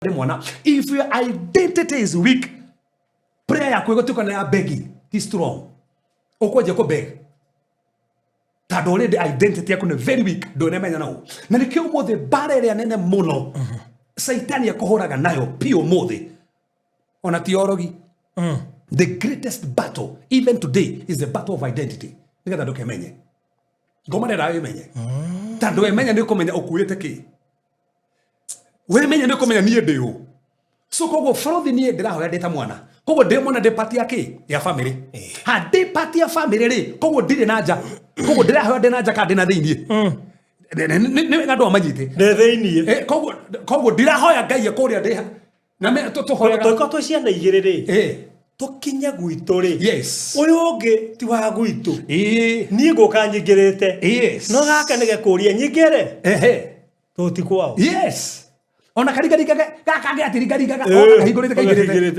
Ndĩ mwana. If your identity is weak, prayer yaku ĩgũtuĩka nĩ ya begging, ti strong. Ũkwanjia kũ beg tondũ already identity yaku nĩ very weak, ndũnemenya nau. Na nĩkĩo ũmũthĩ mbara ĩrĩa nene mũno Caitani akũhũraga nayo piũ ũmũthĩ ona ti orogi. The greatest battle even today is the battle of identity, nĩgetha ndũkemenye. Ngoma ndĩraga wĩmenye, tondũ wemenya nĩ ũkũmenya ũkuĩte kĩ. Wemenya nĩ ũkũmenya niĩ ndĩ ũ. So koguo bũrũthi, niĩ ndĩrahoya ndĩ ta mwana, koguo ndĩ mwana, ndĩ part ya kĩ ya family. Ha ndĩ part ya family rĩ, koguo ndirĩ na nja, koguo ndĩrahoya ndĩ na nja kana ndĩ na thĩiniĩ. Nĩ wega andũ amanyite. Ndĩ thĩiniĩ. Koguo ndirahoya Ngai kũrĩa ndĩ na tũhoyaga. Tũkorwo twĩ ciana igĩrĩ rĩ, tũkinye gwitũ rĩ, ũyũ ũngĩ ti wa gwitũ. Niĩ ngũka nyingĩrĩte. No gaka nĩ gekũria nyingĩre. Tũti kwao. Yes, ona karingaringaga gaka kangĩ atiringaringaga, ona kahingũrĩte kaingĩrĩte. Kahingũrĩte.